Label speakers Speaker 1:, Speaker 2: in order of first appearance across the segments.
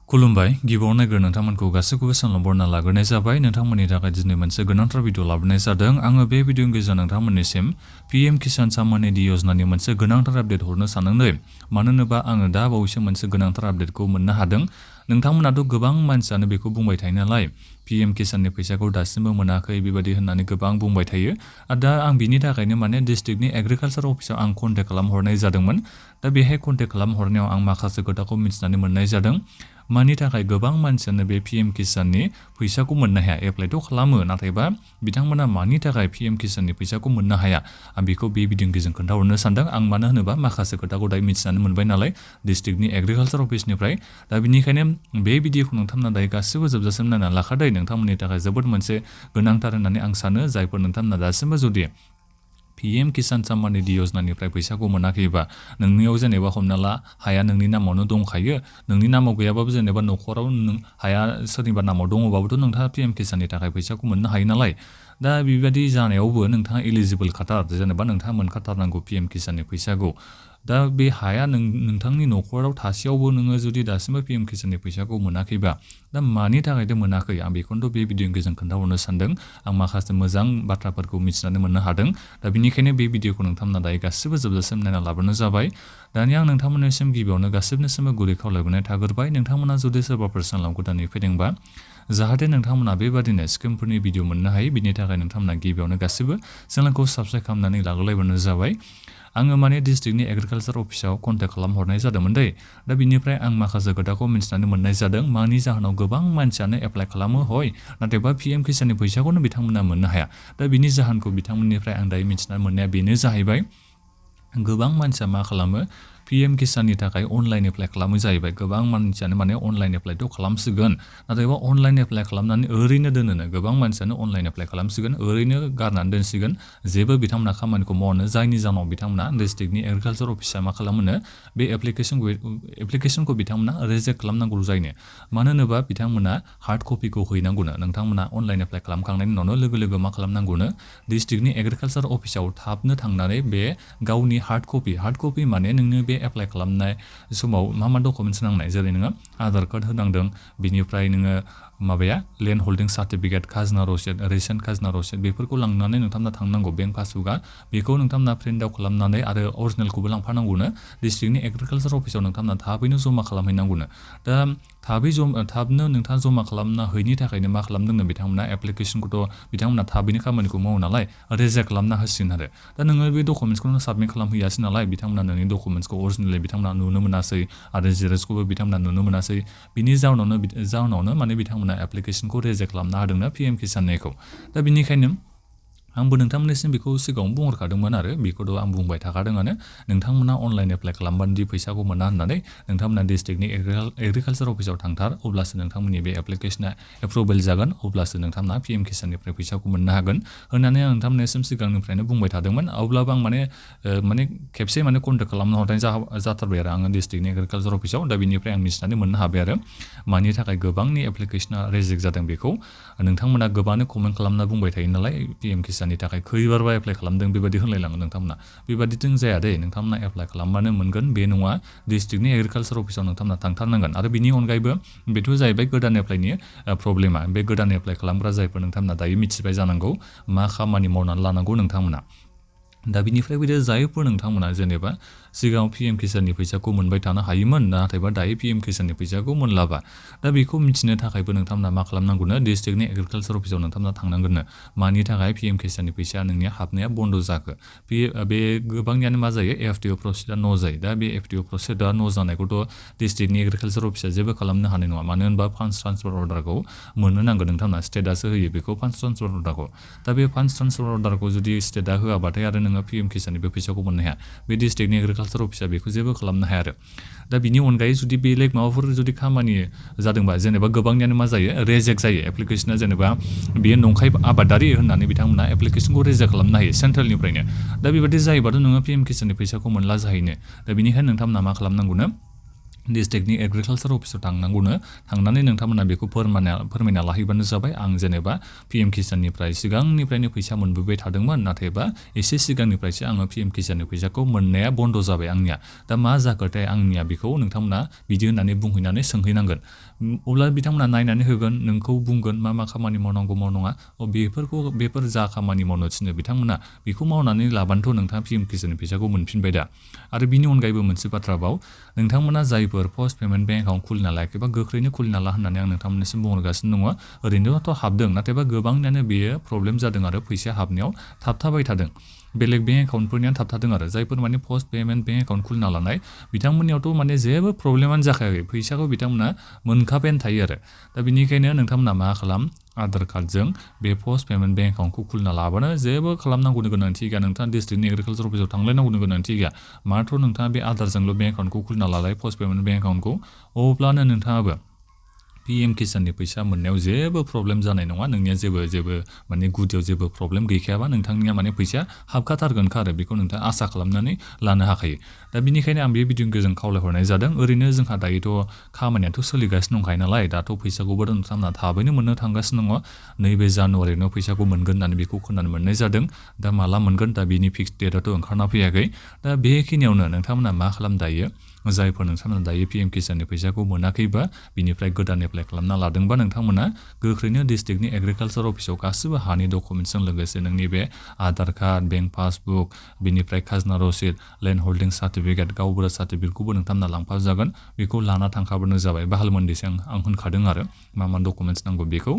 Speaker 1: खुलुमबाय गिबियावनो नोंथांमोनखौ गासैखौबो सानलाम बरना लाग्रोनाय जाबाय नोंथांमोननि थाखाय दिनै मोनसे गोनांथार भिडिअ लाबोनाय जादों आङो बे भिडिअनि गेजेरजों नोंथांमोननिसिम पीएम किसान सम्मान निधि योजनानि मोनसे गोनांथार आपडेट हरनो सानदों मानो होनोबा आङो दा बावैसो मोनसे गोनांथार आपडेटखौ मोननो हादों नोंथांमोनाथ' गोबां मानसियानो बेखौ बुंबाय थायो नालाय पीएम किसाननि फैसाखौ दासिमबो मोनाखै बेबायदि होननानै गोबां बुंबाय थायो दा आं बिनि थाखायनो माने डिस्ट्रिक्टनि एग्रिकालचार अफिसाव आं कन्टेक्ट खालामहरनाय जादोंमोन दा बेहाय कन्टेक्ट खालामहरनायाव आं माखासे खोथाखौ मिथिनानै मोननाय जादों मानि थाखाय गोबां मानसियानो बे पीएम किसाननि फैसाखौ मोननो हाया एप्लाइथ' खालामो नाथायबा बिथांमोना मानि थाखाय पीएम किसाननि फैसाखौ मोननो हाया आं बेखौ बे भिडिअनि गेजेरजों खोन्थाहरनो सानदों आं मानो होनोबा माखासे खोथाखौ दायो मिथिनानै मोनबाय नालाय डिस्ट्रिक्टनि एग्रिकालचार अफिसनिफ्राय दा बिनिखायनो बे भिडिअखौ नोंथांमोना दायो गासिबो जोबजासिम नायनानै लाखादों नोंथांमोननि थाखाय जोबोद मोनसे गोनांथार होननानै आं सानो जायफोर नोंथांमोना दासिमबो जुदि पीएम किसान सम्मान निधि योजनानिफ्राय फैसाखौ मोनाखैबा नोंनियाव जेनेबा हमना ला हाया नोंनि नामावनो दंखायो नोंनि नामाव गैयाबाबो जेनेबा न'खराव हाया सोरनिबा नामाव दङबाबोथ' नोंथाङा पीएम किसाननि थाखाय फैसाखौ मोननो हायो नालाय दा बेबायदि जानायावबो नोंथाङा एलिजिबल खाथार जेनेबा नोंथाङा मोनखाथारनांगौ पीएम किसाननि फैसाखौ दा बे हाया नोंथांनि न'खराव थासेयावबो नोङो जुदि दासिमबो पीएम किसाननि फैसाखौ मोनाखैबा दा मानि थाखायथ' मोनाखै आं बेखौनोथ' बे भिडिअनि गेजेरजों खोन्थाहरनो सानदों आं माखासे मोजां बाथ्राफोरखौ मिथिनानै मोननो हादों दा बिनिखायनो बे भिडिअखौ नोंथांमोना दायो गासिबो जोबजासिम नायना लाबोनो जाबाय दानिया आं नोंथांमोननिसिम गिबियावनो गासिबनिसिमबो गुरै खावलायबोनाय थाग्रोबाय नोंथांमोना जुदि सोरबाफोर चेनेलाव गोदानै फैदोंबा जाहाथे नोंथांमोना बेबादिनो स्किमफोरनि भिडिअ मोननो हायो बिनि थाखाय नोंथांमोना गिबियावनो गासिबो चेनेलखौ साबस्क्राइब खालामनानै लाग्रोलायबानो जाबाय आङो माने डिस्ट्रिक्टनि एग्रिकालचार अफिसाव कन्टेक्ट खालामहरनाय जादोंमोन दा बिनिफ्राय आं माखासे खोथाखौ मिथिनानै मोननाय जादों मानि जाहोनाव गोबां मानसियानो एप्लाइ खालामो हय नाथायबा पीएम किसाननि फैसाखौनो बिथांमोना मोननो हाया दा बिनि जाहोनखौ बिथांमोननिफ्राय आं दायो मिथिनानै मोननाया बेनो जाहैबाय गोबां मानसिया मा खालामो पीएम किसाननि थाखाय अनलाइन एप्लाइ खालामो जाहैबाय गोबां मानसियानो माने अनलाइन एप्लाइथ' खालामसिगोन नाथायबा अनलाइन एप्लाइ खालामनानै ओरैनो दोनो गोबां मानसियानो अनलाइन एप्लाइ खालामसिगोन ओरैनो गारनानै दोनसिगोन जेबो बिथांमोना खामानिखौ मावनो जायनि जाहोनाव बिथांमोना डिस्ट्रिक्टनि एग्रिकालचार अफिसा मा खालामो बे एप्लिकेसनखौ बिथांमोना रिजेक्ट खालामनांगौ जायो मानो होनोबा बिथांमोना हार्ड कपिखौ हैनांगौनो नोंथांमोना अनलाइन एप्लाइ खालामखांनायनि उनावनो लोगो मा खालामनांगौनो डिस्ट्रिक्टनि एग्रिकालचार अफिसाव थाबनो थांनानै बे गावनि हार्ड कपि माने नोंनो बे एप्लाइ खालामनाय समाव मा डकुमेन्ट्स नांनाय जेरै नोङो आधार कार्ड होनांदों बिनिफ्राय नोङो लेन्ड हल्डिं सार्टिफिकेट खाजोना रसिद रिसेन्ट खाजोना रसिद बेफोरखौ लांनानै नोंथांमोना थांनांगौ बेंक पासबुकआ बेखौ नोंथांमोना प्रिन्ट आउट खालामनानै आरो अरिजिनेलखौबो लांफानांगौनो डिस्ट्रिक्टनि एग्रिकालचार अफिसाव नोंथांमोना थाबैनो जमा खालामहैनांगौनो दा थाबनो नोंथाङा जमा खालामना हैनि थाखायनो मा खालामदोंनो बिथांमोना एप्लिकेसनखौथ' बिथांमोना थाबैनो खामानिखौ मावो नालाय रिजेक्ट खालामना होसिगोन आरो दा नोङो बे डकुमेन्ट्सखौ साबमिट खालामहैयासै नालाय बिथांमोना नोंनि डकुमेन्ट्सखौ अरिजिनेलि बिथांमोना नुनो मोनासै आरो जेरक्सखौबो बिथांमोना नुनो मोनासै बिनि जाउनावनो माने बिथांमोना एप्लिकेसनखौ रिजेक्ट खालामना होदोंना पीएम किसाननिखौ दा बिनिखायनो आंबो नोंथांमोननिसिम बेखौ सिगाङाव बुंहरखादोंमोन आरो बेखौथ' आं बुंबाय थाखादोंआनो नोंथांमोना अनलाइन एप्लाइ खालामबानो दि फैसाखौ मोना होननानै नोंथांमोना डिस्ट्रिक्टनि एग्रिकालचार अफिसाव थांथार अब्लासो नोंथांमोननि बे एप्लिकेशना एप्रुभेल जागोन अब्लासो नोंथांमोना पीएम किसाननिफ्राय फैसाखौ मोननो हागोन होननानै आं नोंथांमोननिसिम सिगांनिफ्रायनो बुंबाय थादोंमोन अब्लाबो आं माने खेबसे कन्टेक्ट खालामनो हरनाय जाथारबाय आरो आङो डिस्ट्रिक्टनि एग्रिकालचार अफिसाव दा बिनिफ्राय आं मिथिनानै मोननो हाबाय आरो मानि थाखाय गोबांनि एप्लिकेशना रिजेक्ट जादों बेखौ नोंथांमोना गोबाङानो कमेन्ट खालामना बुंबाय थायो नालाय पीएम किसाननि थाखाय खैबारबा एप्लाइ खालामदों बेबायदि होनलायलाङो नोंथांमोना बेबादिजों जाया दे नोंथांमोना एप्लाइ खालामबानो मोनगोन बे नङा डिस्ट्रिक्टनि एग्रिकालचार अफिसाव नोंथांमोना थांथारनांगोन आरो बिनि अनगायैबो बेथ' जाहैबाय गोदान एप्लाइनि प्रब्लेमा बे गोदान एप्लाइ खालामग्रा जायफोर नोंथांमोना दायो मिथिबाय जानांगौ मा खामानि मावनानै लानांगौ नोंथांमोना दा बिनिफ्राय बिदि जायफोर नोंथांमोना जेनेबा सिगाङाव पीएम किसाननि फैसाखौ मोनबाय थानो हायोमोन नाथायबा दायो पीएम किसाननि फैसाखौ मोनलाबा दा बेखौ मिथिनो थाखायबो नोंथांमोना मा खालामनांगौनो डिस्ट्रिक्टनि एग्रिकालचार अफिसाव नोंथांमोना थांनांगोननो मानि थाखाय पीएम किसाननि फैसाया नोंनिया हाबनाया बन्द जाखो बे गोबांनियानो मा जायो एफटिअ प्रसिडा न' जायो दा बे एफटिअ प्रसिडा न' जानायखौथ' डिस्ट्रिक्टनि एग्रिकालचार अफिसा जेबो खालामनो हानाय नङा मानो होनबा फान्ड्स ट्रान्सफार अर्डारखौ मोननो नांगोन नोंथांमोना स्टेटआसो होयो बेखौ फान्ड्स ट्रान्सफार अर्डारखौ दा बे फान्ड्स ट्रान्सफार अर्डारखौ जुदि स्टेटआ होआबाथाय आरो नोङो पीएम किसाननि बे फैसाखौ मोननो हाया बे डिस्ट्रिक्टनि एग्रिकालचार अफिसा बेखौ जेबो खालामनो हाया आरो दा बिनि अनगायै जुदि बेलेग माबाफोर जुदि खामानि जादोंबा जेनेबा गोबांनियानो मा जायो रिजेक्ट जायो एप्लिकेशना जेनेबा बेयो नंखाय आबादारि होननानै बिथांमोना एप्लिकेशनखौ रिजेक्ट खालामनो हायो सेन्ट्रेलनिफ्रायनो दा बेबायदि जायोबाथ' नोङो पीएम किसाननि फैसाखौ मोनला जाहैनो दा बेनिखायनो नोंथांमोना मा खालामनांगौनो डिस्ट्रिक्टनि एग्रिकालसार अफिसाव थांनानै नोंथांमोना बेखौ फोरमायना लाहैबानो जाबाय आं जेनेबा पिएम किसाननिफ्राय सिगांनिफ्रायनो फैसा मोनबोबाय थादोंमोन नाथायबा एसे सिगांनिफ्रायसो आङो पिएम किसाननि फैसाखौ मोननाया बन्द जाबाय आंनिया दा मा जाखोथाय आंनिया बेखौ नोंथांमोना बिदि होननानै बुंहैनानै सोंहैनांगोन अब्ला बिथांमोना नायनानै होगोन नोंखौ बुंगोन मा खामानि मावनांगौ मावनाङा बेफोर जा खामानि मावनो थिनो बिथांमोना बेखौ मावनानै लाबानोथ' नोंथाङा पिएम किसाननि फैसाखौ मोनफिनबाय दा आरो बिनि अनगायैबो मोनसे बाथ्रा बाव नोंथांमोना जायफोर पस्ट पेमेन्ट बेंक एकाउन्ट खुलिना लायाखैबा गोख्रैनो खुलिना ला होननानै आं नोंथांमोननिसिम बुंहरगासिनो दङ ओरैनोथ' हाबदों नाथायबा गोबांनियानो बेयो प्रब्लेम जादों आरो फैसा हाबनायाव थाबथाबाय थादों बेलेग बेंक एकाउन्टफोरनिया थाबथादों आरो जायफोर माने पस्ट पेमेन्ट बेंक एकाउन्ट खुलिना लानाय बिथांमोननियावथ' माने जेबो प्रब्लेमानो जाखायाखै फैसाखौ बिथांमोना मोनखाबायानो थायो आरो दा बिनिखायनो नोंथांमोना मा खालाम आधार कार्डजों बे पस्ट पेमेन्ट बेंक एकाउन्टखौ खुलिना लाबानो जेबो खालामनांगौनि गोनांथि गैया नोंथाङा डिस्ट्रिक्टनि एग्रिकालसार अफिसाव थांलायनांगौनि गोनांथि गैया माथ्र नोंथाङा बे आधारजोंल' बेंक एकाउन्टखौ खुलिना लालाय पस्ट पेमेन्ट बेंक एकाउन्टखौ अब्लानो नोंथाङाबो पिएम किसाननि फैसा मोननायाव जेबो प्रब्लेम जानाय नङा नोंनिया जेबो माने गुदियाव जेबो प्रब्लेम गैखायाबा नोंथांनिया माने फैसा हाबखाथारगोनखा आरो बेखौ नोंथाङा आसा खालामनानै लानो हाखायो दा बिनिखायनो आं बे भिडिअखौ जों खावलायहरनाय जादों ओरैनो जोंहा दायोथ' खामानियाथ' सोलिगासिनो दंखायो नालाय दाथ' फैसाखौबो नोंथांमोना थाबैनो मोननो थांगासिनो दङ नैबे जानुवारियावनो फैसाखौ मोनगोन होननानै बेखौ खोनानो मोननाय जादों दा माला मोनगोन दा बिनि फिक्स डेटआथ' ओंखारना फैयाखै दा बेखिनियावनो नोंथांमोना मा खालाम दायो जायफोर नोंथांमोना दायो पिएम किसाननि फैसाखौ मोनाखैबा बिनिफ्राय गोदान एप्लाइ खालामना लादोंबा नोंथांमोना गोख्रैनो डिस्ट्रिक्टनि एग्रिकालसार अफिसाव गासिबो हानि डकुमेन्टसजों लोगोसे नोंनि बे आधार कार्ड बेंक पासबुक बिनिफ्राय खाजोना रसिद लेन्ड हल्डिं सार्टिफिकेट गावबुरा सार्टिफिकेटखौबो नोंथांमोना लांफाजागोन बेखौ लाना थांखाबानो जाबाय बाहाल मोनदैसो आं होनखादों आरो मा डकुमेन्टस नांगौ बेखौ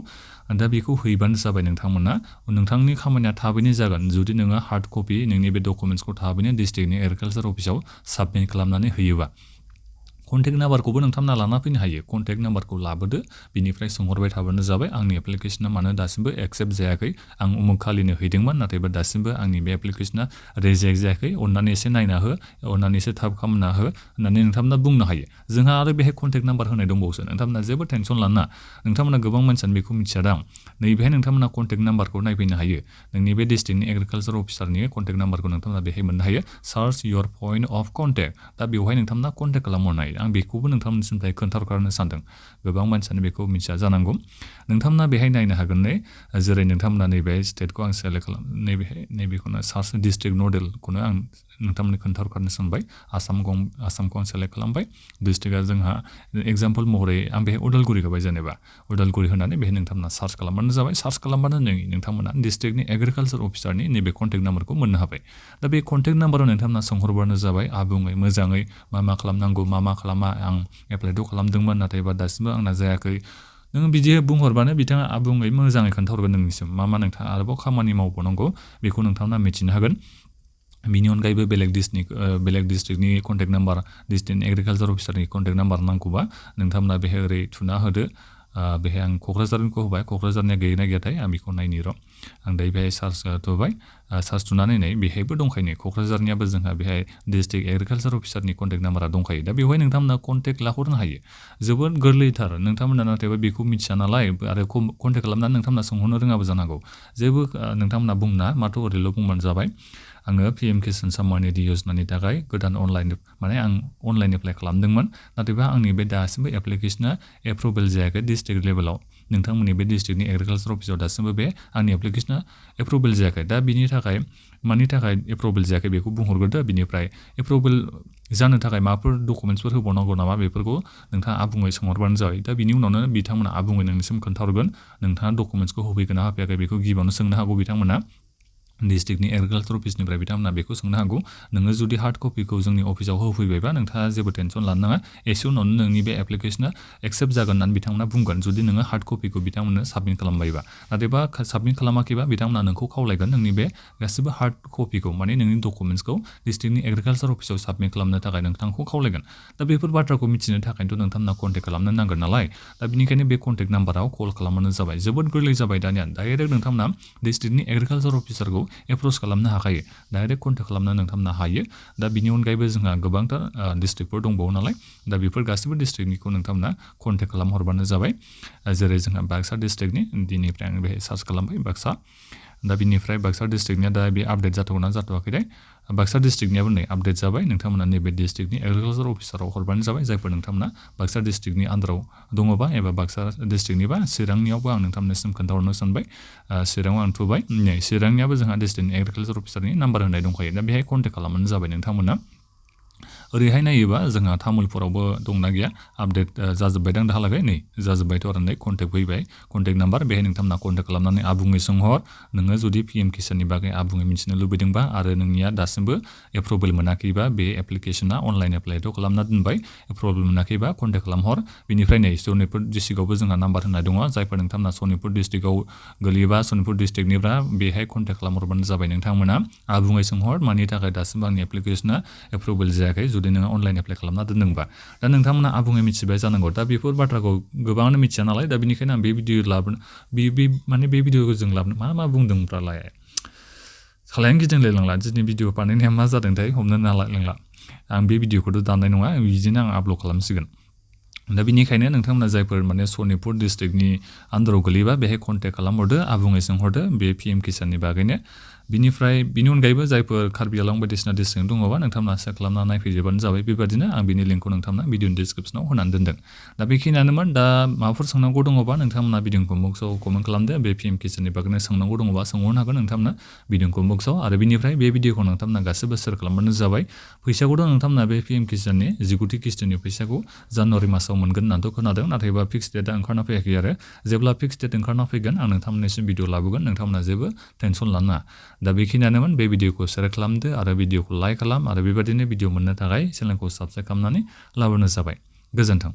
Speaker 1: दा बेखौ हैबानो जाबाय नोंथांमोना नोंथांनि खामानिया थाबैनो जागोन जुदि नोङो हार्ड कपि नोंनि बे डकुमेन्टसखौ थाबैनो डिस्ट्रिक्टनि एग्रिकालसार अफिसाव साबमिट खालामनानै होयोबा कन्टेक्ट नाम्बारखौबो नोंथांमोना लाना फैनो हायो कन्टेक्ट नाम्बारखौ लाबोदो बिनिफ्राय सोंहरबाय थाबानो जाबाय आंनि एप्लिकेसना मानो दासिमबो एक्सेप्ट जायाखै आं उमुक खालिनो हैदोंमोन नाथायबा दासिमबो आंनि बे एप्लिकेसना रिजेक्ट जायाखै अननानै एसे नायना हो अननानै एसे थाब खालामना हो होननानै नोंथांमोना बुंनो हायो जोंहा आरो बेहाय कन्टेक्ट नाम्बार होनाय दंबावोसो नोंथांमोना जेबो टेनसन लाना नोंथांमोना गोबां मानसियानो बेखौ मिथियादां नैबेहाय नोंथांमोना कन्टेक्ट नाम्बारखौ नायफैनो हायो नोंनि बे डिस्ट्रिक्टनि एग्रिकालसार अफिसारनि कन्टेक्ट नाम्बारखौ नोंथांमोना बेहाय मोननो हायो search your point of contact दा बेवहाय नोंथांमोना कन्टेक्ट खालामहरनो हायो आं बेखौबो नोंथांमोननिसिमफ्राय खोन्थाहरनो सानदों गोबां मानसियानो बेखौ मिथिया जानांगौ नोंथांमोना बेहाय नायनो हागोन जेरै नोंथांमोना नैबे स्टेटखौ आं सेलेक्ट खालाम नैबेखौनो सार्च डिस्ट्रिक्ट नडेलखौनो आं नोंथांमोननो खोन्थाहरनो सानबाय आसामखौ आं सेलेक्ट खालामबाय डिस्ट्रिक्टआ जोंहा एग्जाम्पल महरै आं बेहाय उदालगुरि होबाय जेनेबा उदालगुरि होनानै बेहाय नोंथांमोना सार्च खालामबानो जाबाय सार्च खालामबानो नोंथांमोना डिस्ट्रिक्टनि एग्रिकालसार अफिसारनि नैबे कन्टेक्ट नाम्बारखौ मोननो हाबाय दा बे कन्टेक्ट नाम्बाराव नोंथांमोना सोंहरबानो जाबाय आबुङै मोजाङै मा खालामनांगौ मा खालामा आं एप्लाइथ' खालामदोंमोन नाथायबा दासिमबो आंना जायाखै नोङो बिदि बुंहरबानो बिथाङा आबुङै मोजाङै खोन्थाहरगोन नोंनिसिम मा नोंथाङा आरोबाव खामानि मावबावनांगौ बेखौ नोंथांमोना मिथिनो हागोन बिनि अनगायैबो बेलेग डिस्ट्रिक्टनि कन्टेक्ट नाम्बार डिस्ट्रिक्ट एग्रिकालसार अफिसारनि कन्टेक्ट नाम्बार नांगौबा नोंथांमोना बेहाय ओरै थुना होदो बेहाय आं क'क्राझारनिखौ होबाय क'क्राझारनिया गैना गैयाथाय आं बेखौ नायनि र' आं दायो बेहाय सार्च थुबाय सार्च थुनानै नै बेहायबो दंखायो क'क्राझारनियाबो जोंहा बेहाय डिस्ट्रिक्ट एग्रिकालसार अफिसारनि कन्टेक्ट नाम्बारा दंखायो दा बेवहाय नोंथांमोना कन्टेक्ट लाहरनो हायो जोबोद गोरलैथार नोंथांमोना नाथायबा बेखौ मिथिया नालाय आरो कन्टेक्ट खालामनानै नोंथांमोना सोंहरनो रोङाबो जानांगौ जेबो नोंथांमोना बुंना माथ्र ओरैल' बुंबानो जाबाय आङो पिएम किसान सम्मान निधि योजनानि थाखाय गोदान अनलाइन माने आं अनलाइन एप्लाइ खालामदोंमोन नाथायबा आंनि बे दासिमबो एप्लिकेसना एप्रुभेल जायाखै डिस्ट्रिक्ट लेभेलाव नोंथांमोननि बे डिस्ट्रिक्टनि एग्रिकालसार अफिसाव दासिमबो बे आंनि एप्लिकेसना एप्रुभेल जायाखै दा बिनि थाखाय मानि थाखाय एप्रुभेल जायाखै बेखौ बुंहरग्रोदो बिनिफ्राय एप्रुभेल जानो थाखाय माबाफोर डकुमेन्ट्सफोर होबावनांगौ नामा बेफोरखौ नोंथाङा आबुङै सोंहरबानो जाबाय दा बिनि उनावनो बिथांमोना आबुङै नोंनिसिम खोन्थाहरगोन नोंथाङा डकुमेन्ट्सखौ होफैगोन ना होफैयाखै बेखौ गिबियावनो सोंनो हागौ बिथांमोना डिस्ट्रिक्टनि एग्रिकालसार अफिसनिफ्राय बिथांमोना बेखौ सोंनो हागौ नोङो जुदि हार्ड कपिखौ जोंनि अफिसाव होफैबायबा नोंथाङा जेबो टेनसन लानो नाङा एसे उनावनो नोंनि बे एप्लिकेसना एक्सेप्ट जागोन होननानै बिथांमोना बुंगोन जुदि नोङो हार्ड कपिखौ बिथांमोननो साबमिट खालामबायबा नाथायबा साबमिट खालामाखैबा बिथांमोना नोंखौ खावलायगोन नोंनि बे गासिबो हार्ड कपिखौ माने नोंनि डकुमेन्ट्सखौ डिस्ट्रिक्टनि एग्रिकालसार अफिसाव साबमिट खालामनो थाखाय नोंथांखौ खावलायगोन दा बेफोर बाथ्राखौ मिथिनो थाखायथ' नोंथांमोना कन्टेक्ट खालामनो नांगोन नालाय दा बिनिखायनो बे कन्टेक्ट नाम्बाराव कल खालामबानो जाबाय जोबोद गोरलै जाबाय दानिया डाइरेक्ट नोंथांमोना डिस्ट्रिक्टनि एग्रिकालसार अफिसारखौ एप्रच खालामनो हाखायो डाइरेक्ट कन्टेक्ट खालामनो नोंथांमोना हायो दा बिनि अनगायैबो जोंहा गोबांथार डिस्ट्रिक्टफोर दंबावो नालाय दा बेफोर गासिबो डिस्ट्रिक्टनिखौ नोंथांमोना कन्टेक्ट खालामहरबानो जाबाय जेरै जोंहा बाक्सा डिस्ट्रिक्टनि दिनैफ्राय आं बेहाय सार्च खालामबाय बाक्सा दा बिनिफ्राय बाक्सा डिस्ट्रिक्टनिया दा बे आपडेट जाथ'गोना जाथ'वाखैथाय बाक्सा डिस्ट्रिक्टनियाबो नै आपडेट जाबाय नोंथांमोना नैबे डिस्ट्रिक्टनि एग्रिकालचार अफिसाराव हरबानो जाबाय जायफोर नोंथांमोना बाक्सा डिस्ट्रिक्टनि आन्दाराव दङबा एबा बाक्सा डिस्ट्रिक्टनिबा चिरांनियावबो आं नोंथांमोननिसिम खोन्थाहरनो सानबाय चिराङाव आं थुबाय नै चिरांनियाबो जोंहा डिस्ट्रिक्टनि एग्रिकालचार अफिसारनि नाम्बार होनाय दंखायो दा बेहाय कन्टेक्ट खालामबानो जाबाय नोंथांमोना ओरैहाय नायोबा जोंहा तामुलपुरावबो दंना गैया आपडेट जाजोब्बाय दां दाहालागै नै जाजोब्बायथ' आरो नै कन्टेक्ट फैबाय कन्टेक्ट नाम्बार बेहाय नोंथांमोना कन्टेक्ट खालामनानै आबुङै सोंहर नोङो जुदि पिएम किसाननि बागै आबुङै मिथिनो लुबैदोंबा आरो नोंनिया दासिमबो एप्रुभेल मोनाखैबा बे एप्लिकेसना अनलाइन एप्लाइथ' खालामना दोनबाय एप्रुभेल मोनाखैबा कन्टेक्ट खालामहर बिनिफ्राय नै सनितपुर डिस्ट्रिक्टआवबो जोंहा नाम्बार होनाय दङ जायफोर नोंथांमोना सनितपुर डिस्ट्रिक्टआव गोलैयोबा सनितपुर डिस्ट्रिक्टनिफ्रा बेहाय कन्टेक्ट खालामहरबानो जाबाय नोंथांमोना आबुङै सोंहर मानि थाखाय दासिमबो आंनि एप्लिकेसना एप्रुभेल जायाखै जुदि नोङो अनलाइन एप्लाइ खालामना दोनदोंबा दा नोंथांमोना आबुङै मिथिबाय जानांगौ दा बेफोर बाथ्राखौ गोबाङानो मिथिया नालाय दा बेनिखायनो आं बे भिडिअ लाबोनो माने बे भिडिअखौ जों लाबोनो मा बुंदोंब्रालाय सालायानो गिदिंलायलांला दिनै भिडिअ बानायनाया मा जादोंथाय हमनो नालायलांला आं बे भिडिअखौथ' दाननाय नङा बिदिनो आं आपल'ड खालामसिगोन दा बिनिखायनो नोंथांमोना जायफोर माने सनितपुर डिस्ट्रिक्टनि आन्दाराव गोलैयोबा बेहाय कन्टेक्ट खालामहरदो आबुङै सोंहरदो बे पिएम किसाननि बागैनो बिनिफ्राय बिनि अनगायैबो जायफोर कार्बि आलं बायदिसिना डिस्ट्रिक्ट दङबा नोंथांमोना सेक खालामना नायफैजोबानो जाबाय बेबादिनो आं बिनि लिंकखौ नोंथांमोना भिडिअनि डिसक्रिपसनाव होनानै दोनदों दा बेखिनियानोमोन दा माबाफोर सोंनांगौ दङबा नोंथांमोना भिडिअखौ बक्सआव कमेन्ट खालामदो बे पिएम किसाननि बागैनो सोंनांगौ दङबा सोंहरनो हागोन नोंथांमोना भिडिअखौ बक्सआव आरो बिनिफ्राय बे भिडिअखौ नोंथांमोना गासिबो सेयार खालामबानो जाबाय फैसाखौथ' नोंथांमोना बे पिएम किसाननि 19थि किस्तिनि फैसाखौ जानुवारि मासाव मोनगोन होननानैथ' खोनादों नाथायबा फिक्स डेटआ ओंखारना फैयाखै आरो जेब्ला फिक्स डेट ओंखारना फैगोन आं नोंथांमोननिसिम भिडिअ लाबोगोन नोंथांमोना जेबो टेनसन लानो नाङा दा बेखिनियानोमोन बे भिडिअखौ शेयार खालामदो आरो भिडिअखौ लाइक खालाम आरो बेबादिनो भिडिअ मोननो थाखाय चेनेलखौ साबस्क्राइब खालामनानै लाबोनो जाबाय गोजोन्थों।